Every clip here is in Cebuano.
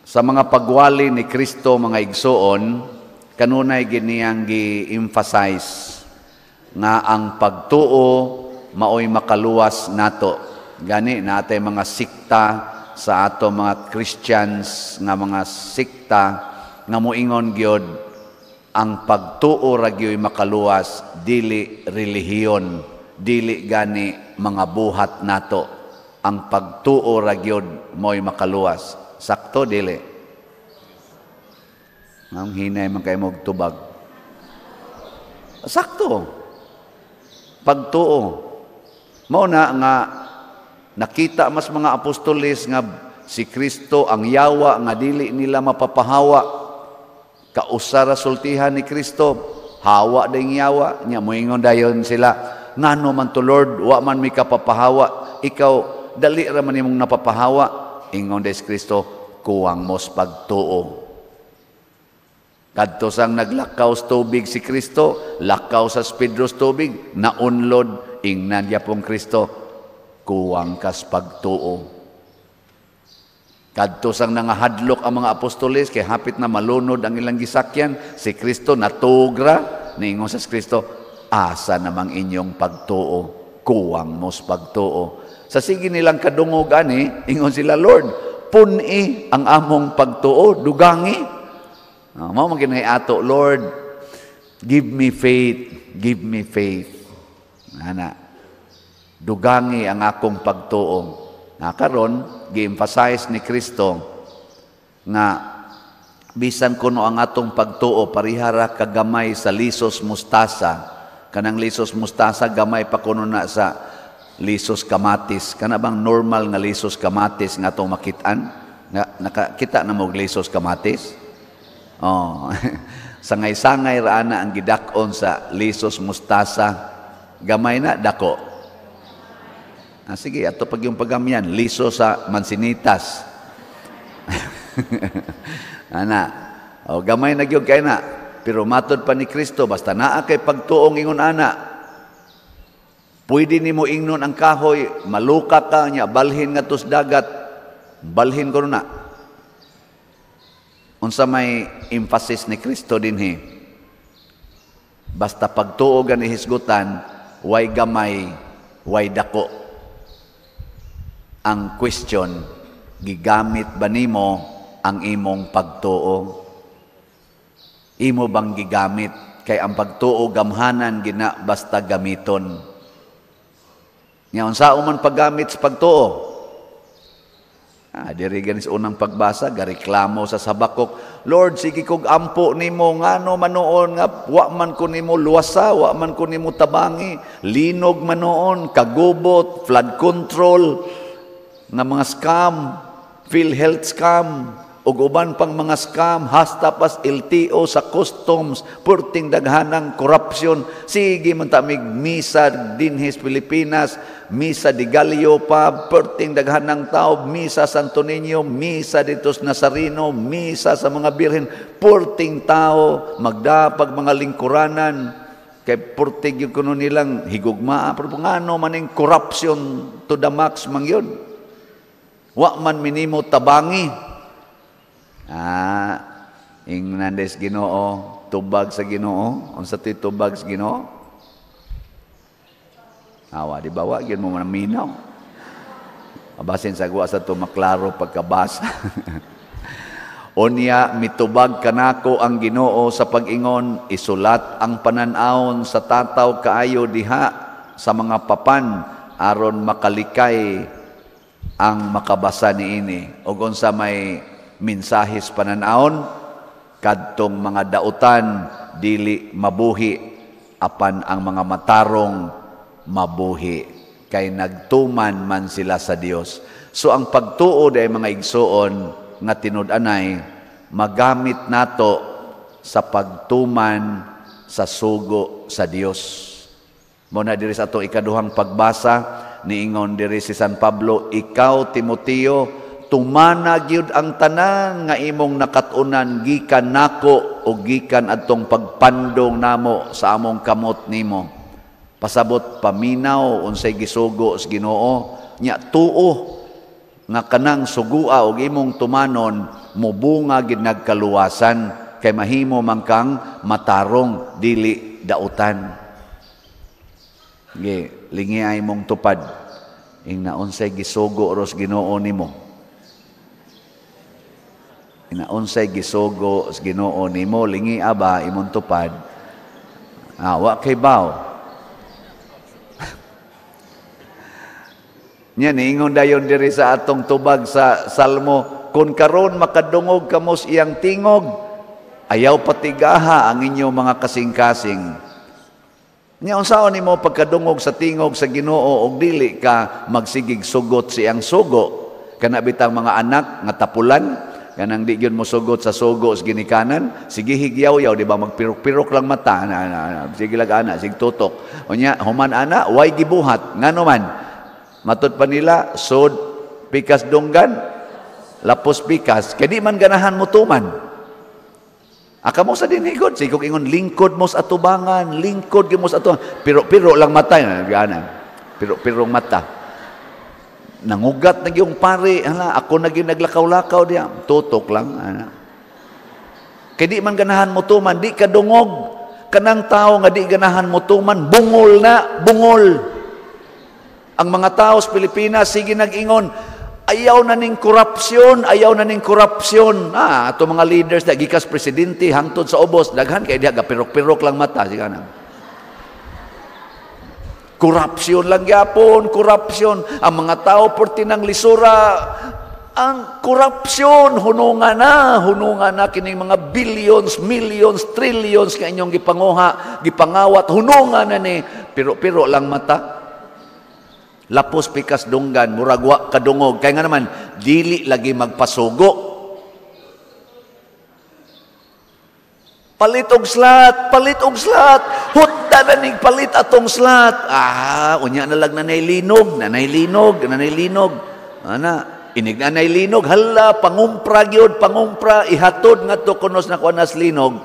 Sa mga pagwali ni Kristo, mga igsoon, kanunay giniyang gi-emphasize nga ang pagtuo maoy makaluwas nato. Gani natay mga sikta sa ato mga Christians nga mga sikta nga moingon gyud ang pagtuo ra gyoy makaluwas, dili relihiyon, dili gani mga buhat nato. Ang pagtuo ra gyud mo'y makaluwas. Sakto, dili? Ang hinay man kay mo tubag. Sakto. Pagtuo. Mao na nga nakita mas mga apostoles nga si Kristo ang yawa nga dili nila mapapahawa. Kausa ra sultihan ni Kristo, hawa ding yawa nya. Moingon dayon sila, "Ngano man to, Lord, wa man mi kapapahawa, ikaw dali ra man nimong napapahawa?" Ingon des Kristo, "Kuwang mos pagtuo." Kadto sang naglakaw sa tubig si Kristo, lakaw sa Pedro sa tubig, naunlod. Ingnan yapong Kristo, "Kuwang kas pagtuo." Kadto sang nangahadlok ang mga apostoles kay hapit na malunod ang ilang gisakyan, si Kristo natugra, niingon sa Kristo, "Asa namang inyong pagtuo? Kuwang mos pagtuo." Sa sige nilang kadungog ani, ingon sila, "Lord, pun-i ang among pagtuo, dugangi." Mao man gini ato, "Lord, give me faith, give me faith." Ana, dugangi ang akong pagtuo. Na karon gi-emphasize ni Kristo nga bisan kuno ang atong pagtuo parihara kagamay sa lisos mustasa. Kanang lisos mustasa, gamay pa kuno na sa lisos kamatis. Kana bang normal nga lisos kamatis nga atong makit-an? Nga nakakita na mo og lisos kamatis? Oh. Sangay-sangay ra ana ang gidak-on sa lisos mustasa. Gamay na, dako? Ah, sige, ato pag yung pagamyan, liso sa mansinitas. Ana. O, gamay na gyud kay na. Pero matod pa ni Kristo, basta naa kay pagtuong ingon ana, pwede nimo ingnon ang kahoy, maluka ka niya, balhin nga tos dagat, balhin ko na. Unsa may emphasis ni Kristo dinhi? Basta pagtuo gani hisgutan, way gamay, way dako. Ang question, gigamit ba nimo ang imong pagtuo? Imo bang gigamit? Kay ang pagtuo gamhanan gina basta gamiton. Nya unsa man paggamit sa pagtuo? Ah, diri ganis unang pagbasa, gareklamo sa Habakuk, "Lord, sige kog ampo nimo, ngano manuon nga wa man ko nimo luwasa, wa man ko nimo tabangi, linog manuon, kagubot, flood control, nga mga scam, PhilHealth scam, ug uban pang mga scam, hasta pas LTO sa customs, purting daghanang corruption. Sige man tamig misa dinhi sa Pilipinas, misa de Gallo pa, purting daghanang tao, misa Santo Niño, misa dito sa Nazareno, misa sa mga birhen, purting tao, magdapag mga lingkuranan, kay purting yung kuno nilang higugmaa, pero ngano maning corruption to the max man yun? Wa man minimo tabangi." Ah, ingnan des Ginoo, tubag sa Ginoo. Unsa to'y tubag sa Ginoo? Awa, di ba wa gyud mo maminaw? Basin sa guwa sa to maklaro pagkabasa. Unya mitubag kanako ang Ginoo sa pag-ingon, "Isulat ang panan-awon sa tataw kaayo diha sa mga papan aron makalikay ang makabasa niini." Ug unsa may mensahis panan-awon? Kadtong mga dautan dili mabuhi, apan ang mga matarong mabuhi kay nagtuman man sila sa Dios. So ang pagtuo day, mga igsuon, nga tinud-anay magamit nato sa pagtuman sa sugo sa Dios. Mo na diri sa ato ikaduhang pagbasa, niingon diri si San Pablo, "Ikaw, Timoteo, tumana gyud ang tanan nga imong nakat-unan gikan nako o gikan adtong pagpandong namo sa among kamot nimo." Pasabot paminaw unsay gisugo sa Ginoo nya tuo. Nga kanang sugua og imong tumanon, mubunga gid nagkaluwasan kay mahimo man kang matarong, dili dautan. Ge, lingi ay mong tupad. Ing naunsay gisugo ros Ginoo nimo. Ing naunsay gisugo sa Ginoo nimo, lingi aba imong tupad. Ah, wa kay baw. Nya niingon dayon diri sa atong tubag sa Salmo, "Kun karon makadungog kamo sa iyang tingog, ayaw patigaha ang inyong mga kasing-kasing." Nya unsaon nimo pagkadungog sa tingog sa Ginoo og dili ka magsigig sugot sa iyang sugo? Kana bitang mga anak nga tapulan, kanang di gyud mo sugot sa sugo sa ginikanan, sige higyaw-yaw, di ba, magpirok-pirok lang mata, na, na, na, sige lang ana, sige tutok. Unya human ana, way gibuhat, ngano man? Matud pa nila, sod pikas dunggan, lapos pikas, kay di man ganahan mo tuman. Aka mo sa dinhigod, sige kog ingon, lingkod mo sa atubangan, lingkod gyud mo sa atubangan. Piro-piro lang mata, gana. Piro-pirong mata. Nangugat na yung pare, hala, ako na gyud naglakaw-lakaw diya, tutok lang. Ana. Kay di man ganahan mo tuman, di ka dungog. Kanang tao nga di ganahan mo tuman, bungol na, bungol. Ang mga tao sa Pilipinas, sige nag-ingon, "Ayaw na ning korupsyon, ayaw na ning korupsyon." Ah, ato mga leaders na gikas presidente hangtod sa ubos, daghan kay diha gapirok-pirok lang mata, sige na. Korupsyon lang gyapon, korupsyon. Ang mga tao porti ng lisura, ang korupsyon, hununga na kining mga billions, millions, trillions nga inyong gipanguha, gipangawat, hununga na ni. Piro-piro lang mata. Lapos pikas dunggan, murag wa kadungog. Kaya nga naman, dili lagi magpasugo. Palit og slat, palit og slat. Hutda na ning palit atong slat. Ah, unya na lang nanay linog, nanay linog, nanay linog. Ana, inig nanay linog, hala, pangumpra gyud, pangumpra, ihatod ngadto kunos na kuanas linog.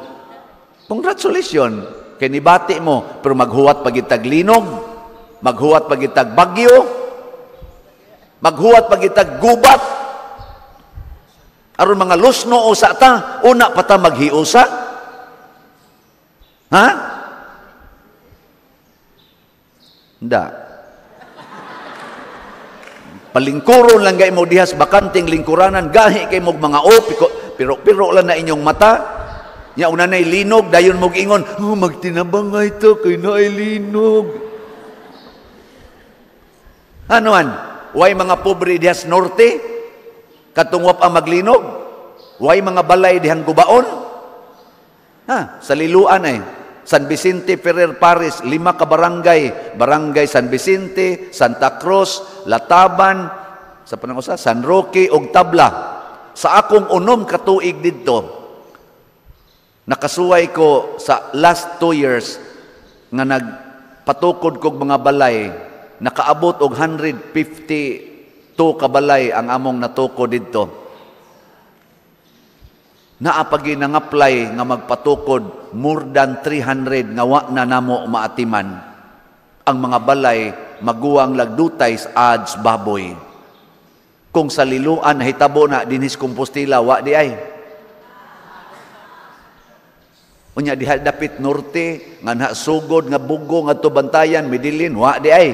Congratulations, kay nibati mo, pero maghuwat pagitag linog, maghuwat pagitag bagyo, maghuwat pagitag gubat. Aron mga lusno usa ta, una pa ta maghiusa. Ha? Nda. Palingkuron lang gay mo dihas bakanting lingkuranan, gahi kay mog mga o, pero-pero lang na inyong mata. Nya una nay linog, dayon mog ingon, "Oh, magtinabangay to kay naay linog." Ano man? Way mga pobre dihas norte, katong wa pa maglinog. Way mga balay dihang gubaon. Ha, sa Liloan ay San Vicente Ferrer Paris, 5 ka barangay, Barangay San Vicente, Santa Cruz, Lataban, sa panangusa, San Roque ug Tabla. Sa akong unom ka tuig didto, nakasuway ko sa last 2 years nga nagpatukod kog mga balay, nakaabot og 152 ka balay ang among natukod didto. Naapagi nang-apply nga magpatukod more than 300 nga wa na namo maatiman. Ang mga balay maguwang lagdutay sa ads baboy. Kung sa Liloan hitabo na dinhis Compostela, wa di ay. Unya diha dapit norte nga na sugod nga bugo ngadto Bantayan, Medellin, wa di ay.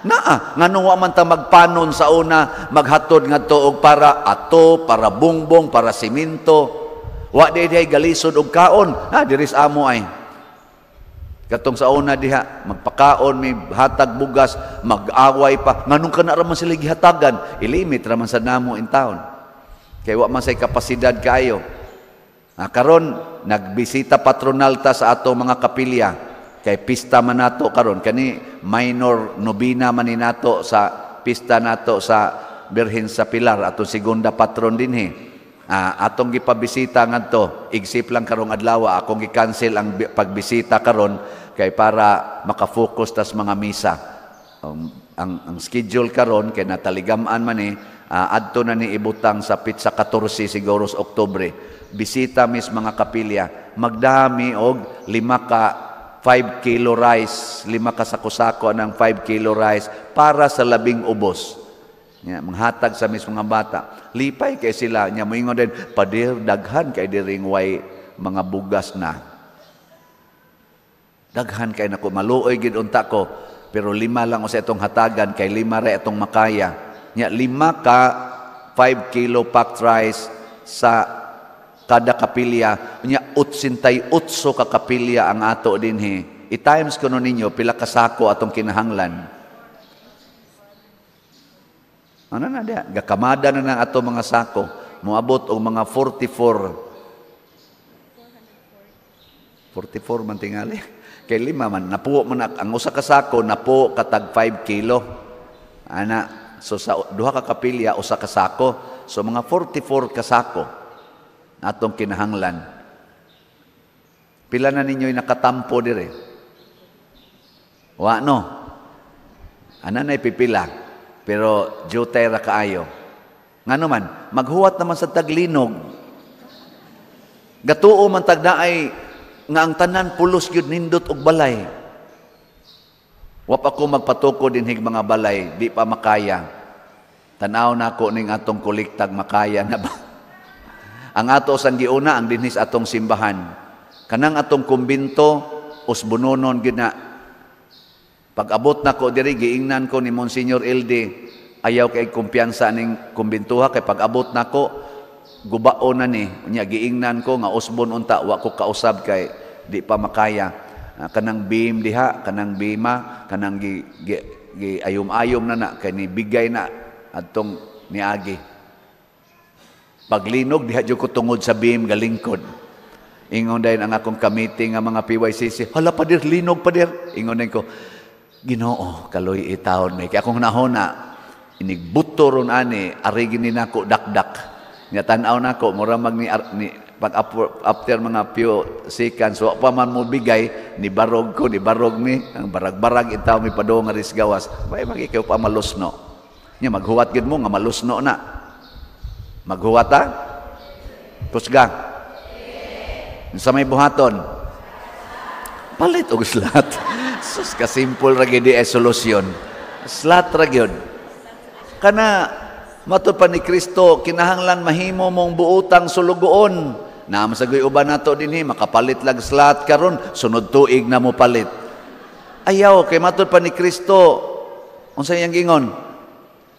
Naa, nganong wa man ta magpanon sa una, maghatod ngadto og para ato, para bongbong, para simento. Wa di ay galisod og kaon. Ha, diri sa amo ay. Katong sa una diha, magpakaon, may hatag bugas, mag-away pa. Nganong kana ra man sila gihatagan, ilimit ra man sa namo in town. Kay wa man say kapasidad kaayo. Ah, karon nagbisita patronal ta sa ato mga kapilya. Kay pista man nato karon, kani minor nobina man ni nato sa pista nato sa Birhen sa Pilar, atong segunda patron dinhi. Ah, atong gipabisita ngadto, igsip lang karong adlaw, akong gi-cancel ang pagbisita karon kay para maka-focus tas mga misa. Ang schedule karon kay nataligam-an man ni, adto na ni ibutang sa pitsa 14 siguro sa Oktubre. Bisita mis mga kapilya, magdami og 5 ka 5 kilo rice, 5 ka sako-sako ng 5 kilo rice para sa 10 ubos. Nya manghatag sa mis mga bata. Lipay kay sila nya moingon din, "Pader, daghan kay diring way mga bugas na." Daghan kay nako, maluoy gid unta ko, pero lima lang usa itong hatagan kay lima ra itong makaya. Nya lima ka 5 kilo packed rice sa kada kapilya, nya 88 ka kapilya ang ato dinhi. I-times kuno ninyo pila ka sako atong kinahanglan. Ano na diya? Gakamada na ng ato mga sako. Moabot og mga 44. 44 man tingali. Kay lima man, napuo man ang usa ka sako, napuo katag 5 kilo. Ana, so sa duha ka kapilya, usa ka sako. So mga 44 ka sako atong kinahanglan. Pila na ninyo'y nakatampo dire? Wa no. Ana na pipila. Pero jutay ra kaayo. Ngano man, maghuwat naman sa taglinog. Gatuo man tagnaay nga ang tanan pulos gyud nindot og balay. Wa pa ko magpatuko dinhig mga balay, di pa makaya. Tan-aw nako ning atong kolektag, makaya na ba? Ang ato sang giuna ang dinhi sa atong simbahan. Kanang atong kumbinto usbunonon gyud na. Pag-abot nako diri, giingnan ko ni Monsignor Ilde, ayaw kay kumpiyansa ning kumbintuha kay pag-abot nako gubao na ni. Unya giingnan ko nga usbon unta, wa ko kausab kay di pa makaya. Kanang beam diha, kanang bima, kanang gi, gi, gi ayom-ayom na na kay ni bigay na adtong niagi. Paglinog diha jud ko tungod sa beam galingkod. Ingon dayon ang akong committee nga mga PYCC, "Hala pader, linog pader." Ingon dayon ko, "Ginoo, kaloy itawon may." Kay akong nahona, inigbuto ron ani, arigin ni nako dakdak. Nga tan-aw nako, mura mag ni, ni pag after mga few seconds, wa pa man mo bigay, ni barog ko, ni barog mi, ang barag-barag itaw mi padung nga gawas. Bay magikaw pa malusno. Nya maghuwat gid mo nga malusno na. Maghuwat ta? Kusga. Sa may buhaton? Palit og slat. Sus, kasimple ra gid ay solusyon. Slat ra gyud. Kana matud pa ni Kristo, kinahanglan mahimo mong buotang sulugoon. Naa man sagoy uban nato dinhi makapalit lag slat karon, sunod tuig na mo palit. Ayaw kay matud pa ni Kristo, unsa iyang gingon?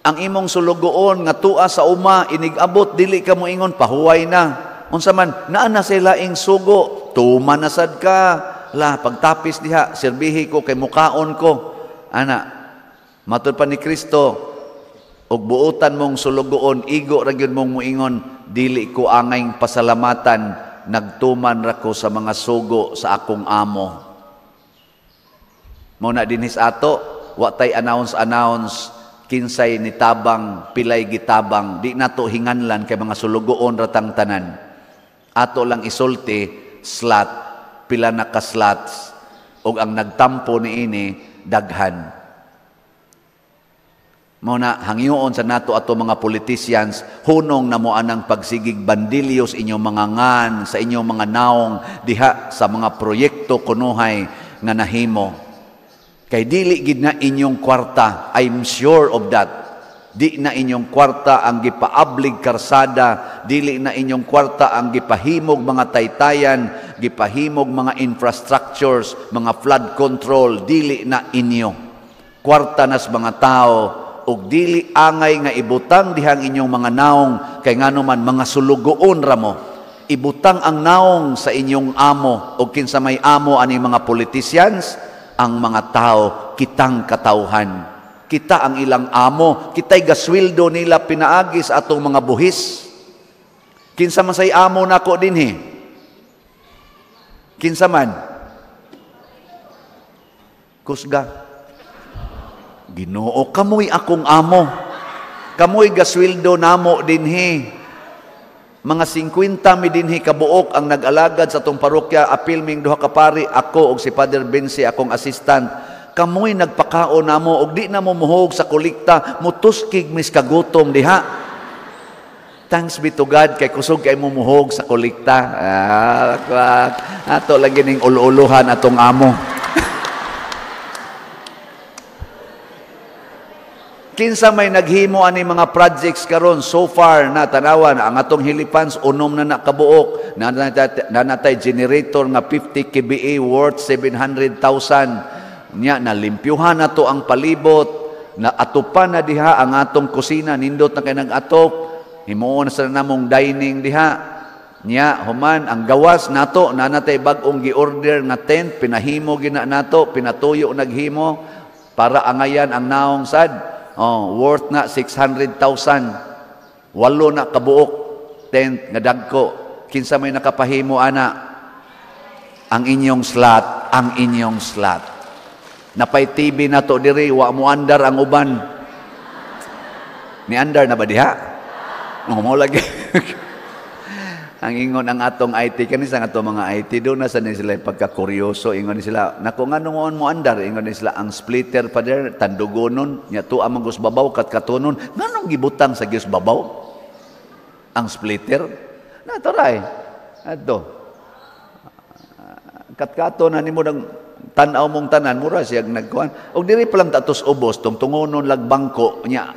Ang imong sulugoon nga tua sa uma inig-abot, dili ka moingon pahuway na. Unsa man naa na say laing sugo, tuman na sad ka. La pagtapis diha, serbihi ko kay mukaon ko. Ana, matud pa ni Kristo, og buotan mong sulugoon, igo ra gyud mong moingon, dili ko angay pasalamatan, nagtuman ra ko sa mga sugo sa akong amo. Mao na dinhi sa ato, wa tay announce kinsay nitabang, pilay gitabang, di nato hinganlan kay mga sulugoon ratang tanan. Ato lang isulti slat, pila na ka slots, og ang nagtampo niini daghan. Mao na hangyoon sa nato ato mga politicians, hunong na mo anang pagsigig bandilyos inyong mga ngan, sa inyong mga naong diha sa mga proyekto kunuhay nga nahimo. Kay dili gid na inyong kwarta, I'm sure of that. Di na inyong kwarta ang gipaablig karsada, dili na inyong kwarta ang gipahimog mga taytayan, gipahimog mga infrastructures, mga flood control, dili na inyo. Kwarta nas mga tao, ug dili angay nga ibutang dihang inyong mga naong, kay ngano man mga sulugoon ra mo. Ibutang ang naong sa inyong amo, ug kinsa may amo ani mga politicians, ang mga tao, kitang katawhan. Kita ang ilang amo, kita'y gasweldo nila pinaagi sa atong mga buhis. Kinsa man say amo nako dinhi? Kinsa man? Kusga. Ginoo, kamoy akong amo. Kamoy gasweldo namo dinhi. Mga 50 mi dinhi kabuok ang nag-alagad sa atong parokya, apil ming duha ka pari, ako og si Father Bensi akong assistant. Kamoy nagpakaon namo og di namo muhog sa kolekta, mutuskig mis kagutom diha. Thanks be to God kay kusog kay mo muhog sa kolekta. Ato lang gining ulo-uluhan atong amo. Kinsa may naghimo ani mga projects karon so far na tanawan ang atong helipans, unom na nakabuok na, natay generator nga 50 kVA worth 700,000 nya, nalimpyuhan na to ang palibot na atupan na diha ang atong kusina. Nindot na kay nag-atop, himuon sa namong dining diha nya. Human ang gawas nato, na natay bag-ong gi-order nga tent, pinahimo gina nato, pinatuyo naghimo para angayan ang naong sad. Oh, worth na 600,000. Walo na kabuok tent nga dagko. Kinsa may nakapahimo ana? Ang inyong slot, ang inyong slot. Napay TV na to diri, wa mo andar ang uban. Ni andar na ba diha? Oh, mo lagi. Ang ingon ang atong IT kani, sa atong mga IT do na sa ni sila pagkakuryoso, ingon ni sila nako, ngano mo andar? Ingon ni sila, ang splitter pa der tandugonon nya, tuwa man gus babaw kat katunon, nganong gibutang sa gyus babaw ang splitter na toray adto katkato na nimo nang tan-aw mong tanan, mura siya nagkuan. Og diri pa lang tatos ubos tungtungonon lag bangko nya,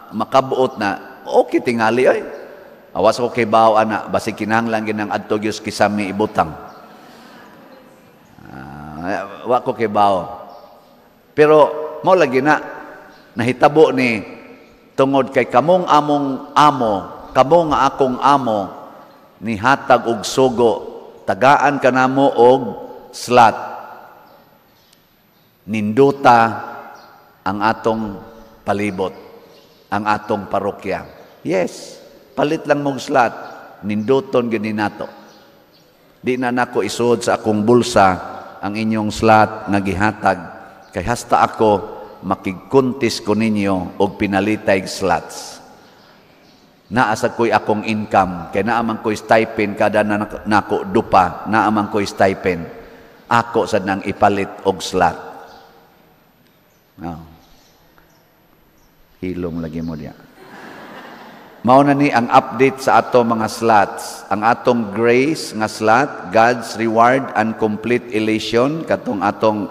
makabuot na, okay tingali ay. Awas ko kay bao ana, basig kinahanglan ginang adto gyud kisami ibutang. Wa ko kay bao. Pero mo lagi na nahitabo ni tungod kay kamong among amo, kamo nga akong amo ni hatag og sugo, tagaan kanamo og slot. Ninduta ang atong palibot, ang atong parokya. Yes. Palit lang mong slot, ninduton gini nato. Di na nako isuod sa akong bulsa ang inyong slot nga gihatag kay hasta ako makigkuntis ko ninyo og pinalitay slots. Naa sa ko'y akong income kay naa man ko'y stipend kada na nako dupa, naa man ko'y stipend. Ako sad nang ipalit og slot. Oh. Hilom lagi mo diya. Mao na ni ang update sa ato mga slots. Ang atong Grace nga slot, God's Reward and Complete Elation, katong atong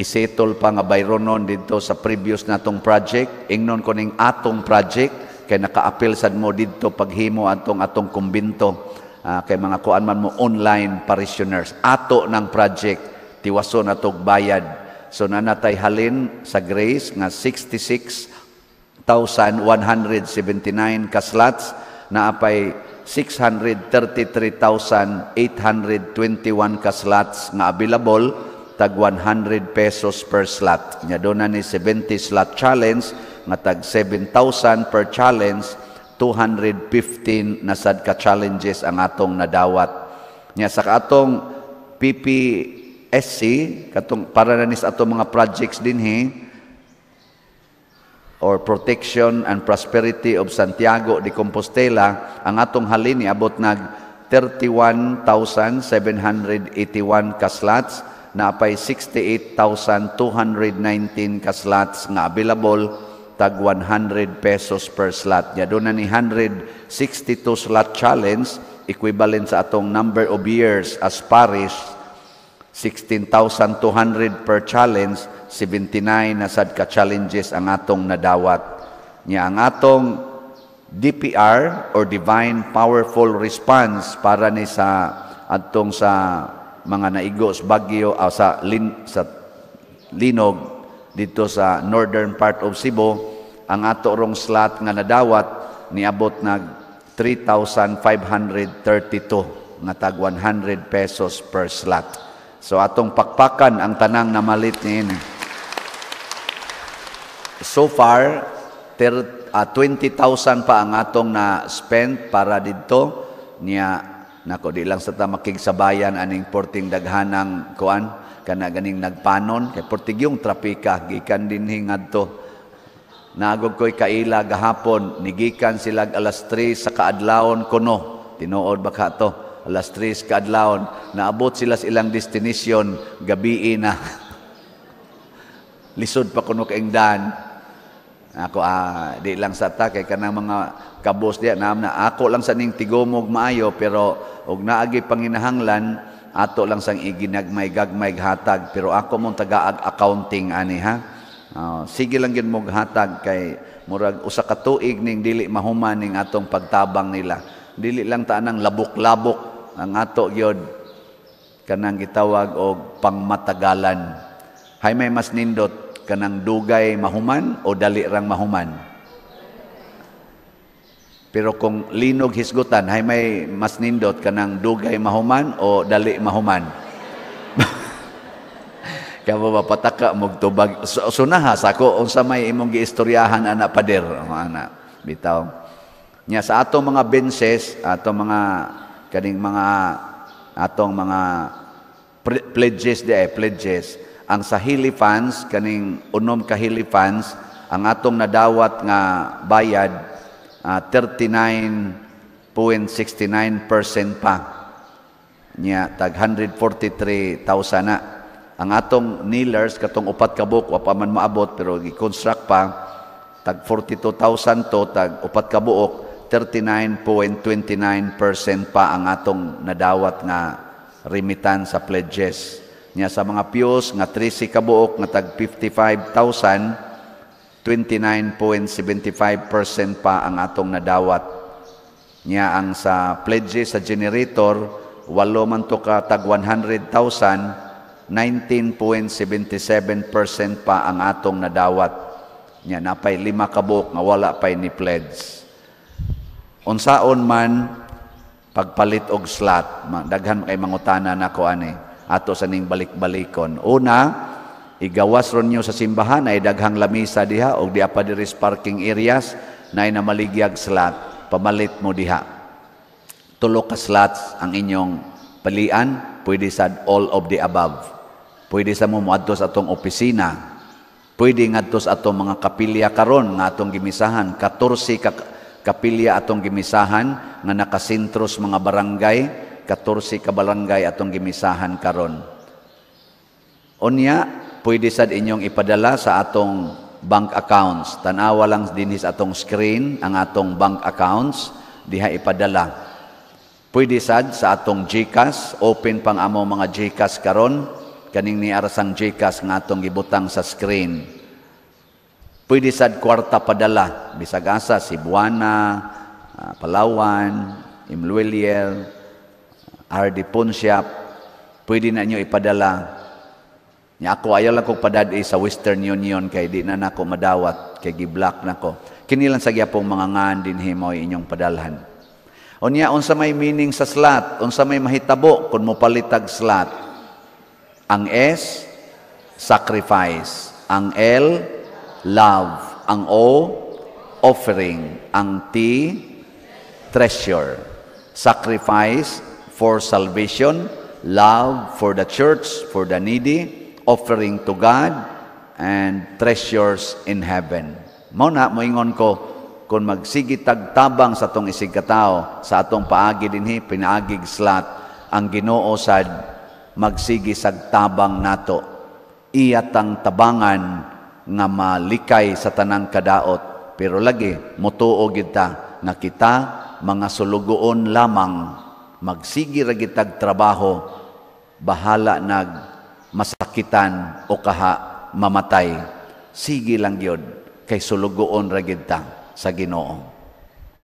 isettle pa nga bayronon didto sa previous natong project. Ingnon ko ning atong project kay naka-apil sad mo didto paghimo atong atong kumbinto. Kay mga kuan man mo, online parishioners. Ato ng project, tiwaso na tog bayad. So nanatay halin sa Grace nga 66,179 ka slots, naapay 633,821 ka slots nga available, tag 100 pesos per slot. Nya doon na ni 70 slot challenge nga tag 7,000 per challenge, 215 na sad ka challenges ang atong nadawat. Nya sa atong PPSC, katong para na ni sa atong mga projects dinhi or Protection and Prosperity of Santiago de Compostela, ang atong halin niabot nag 31,781 ka slots, naapay 68,219 ka slots nga available, tag 100 pesos per slot. Ya doon na ni 162 slot challenge, equivalent sa atong number of years as parish, 16,200 per challenge, 79 na sad ka challenges ang atong nadawat. Nya ang atong DPR or Divine Powerful Response para ni sa atong sa mga naigo sa bagyo, sa linog dito sa northern part of Cebu, ang ato rong slot nga nadawat niabot nag 3,532 nga tag 100 pesos per slot. So atong pakpakan ang tanang namalit niini. So far, 20,000 pa ang atong na spend para didto niya. Nako, di lang sa ta makigsabayan aning porting daghanang kuan kana ganing nagpanon kay portigyong trapika gikan dinhi ngadto. Naagog ko'y kaila gahapon, nigikan sila alas 3 sa kaadlawon kuno, tinuod ba ka to? Alas 3 kaadlawon, naabot sila sa ilang destination gabii na. Lisod pa kuno kaing daan. Ako, di lang sa ta kay kanang mga kabos diya naam na ako lang sa ning tigumog maayo, pero og naagi panginahanglan ato lang sang iginagmay gagmay hatag, pero ako mong tagaag accounting ani ha. Sige lang gyud mo hatag kay murag usa ka tuig ning dili mahuman ning atong pagtabang nila. Dili lang ta nang labok-labok ang ato gyud kanang gitawag og pangmatagalan. Hay may mas nindot, kanang dugay mahuman o dali rang mahuman? Pero kung linog hisgutan, hay may mas nindot, kanang dugay mahuman o dali mahuman? Kaya ba pataka mo tubag sunaha sa ako unsa may imong giistoryahan ana, pader, ana bitaw. Nya sa atong mga benches, atong mga kaning mga atong mga pledges di ay pledges, ang sa Healy Funds, kaning 6 ka Healy Funds, ang atong nadawat nga bayad 39.69% pa. Nya tag 143,000 na. Ang atong kneelers, katong 4 ka buok, wa pa man maabot pero gi-construct pa, tag 42,000 to, tag 4 ka buok, 39.29% pa ang atong nadawat nga remittance sa pledges. Nya sa mga pews nga 13 ka buok nga tag 55,000, 29.75% pa ang atong nadawat. Nya ang sa pledges sa generator, 8 man to ka tag 100,000, 19.77% pa ang atong nadawat. Nya napay 5 ka buok nga wala pay ni pledge. Unsaon man pagpalit og slot, daghan kay mangutana nako ani, ato sa ning balik-balikon. Una, igawas ron nyo sa simbahan ay daghang lamisa diha og diha pa diri sa parking areas na ay namaligyag slot, pamalit mo diha. 3 ka slots ang inyong palian, pwede sa all of the above. Pwede sa mo moadto sa atong opisina. Pwede ngadto sa atong mga kapilya karon nga atong gimisahan, 14 ka kapilya atong gimisahan nga nakasentro sa mga barangay, 14 ka barangay atong gimisahan karon. Unya, pwede sad inyong ipadala sa atong bank accounts. Tan-awa lang dinhi sa atong screen ang atong bank accounts, diha ipadala. Pwede sad sa atong GCash, open pang amo mga GCash karon, kaning ni arasang GCash nga atong gibutang sa screen. Pwede sad kwarta padala, bisag asa, Cebuana, Palawan, M Lhuillier, RD Pawnshop, pwede na nyo ipadala. Nya ako ayaw lang kong padad-i sa Western Union kay di na nako madawat, kay gi-block nako. Kini lang sa gyapong mga ngan dinhi mo inyong padalhan. Unya, unsa may meaning sa slot, unsa may mahitabo kung mopalitag slot? Ang S, sacrifice. Ang L, love. Ang O, offering. Ang T, treasure. Sacrifice for salvation, love for the church, for the needy, offering to God, and treasures in heaven. Mao na moingon ko, kung magsige tagtabang sa atong isig katao, sa atong paagi dinhi, pinaagig slot, ang Ginoo sad magsige sag tabang nato. Iyatang tabangan nga malikay sa tanang kadaot. Pero lagi, mutuo gid ta nga kita mga sulugoon lamang, magsige ra gitag trabaho, bahala nag masakitan o kaha mamatay. Sige lang gyud kay sulugoon ra gid ta sa Ginoo.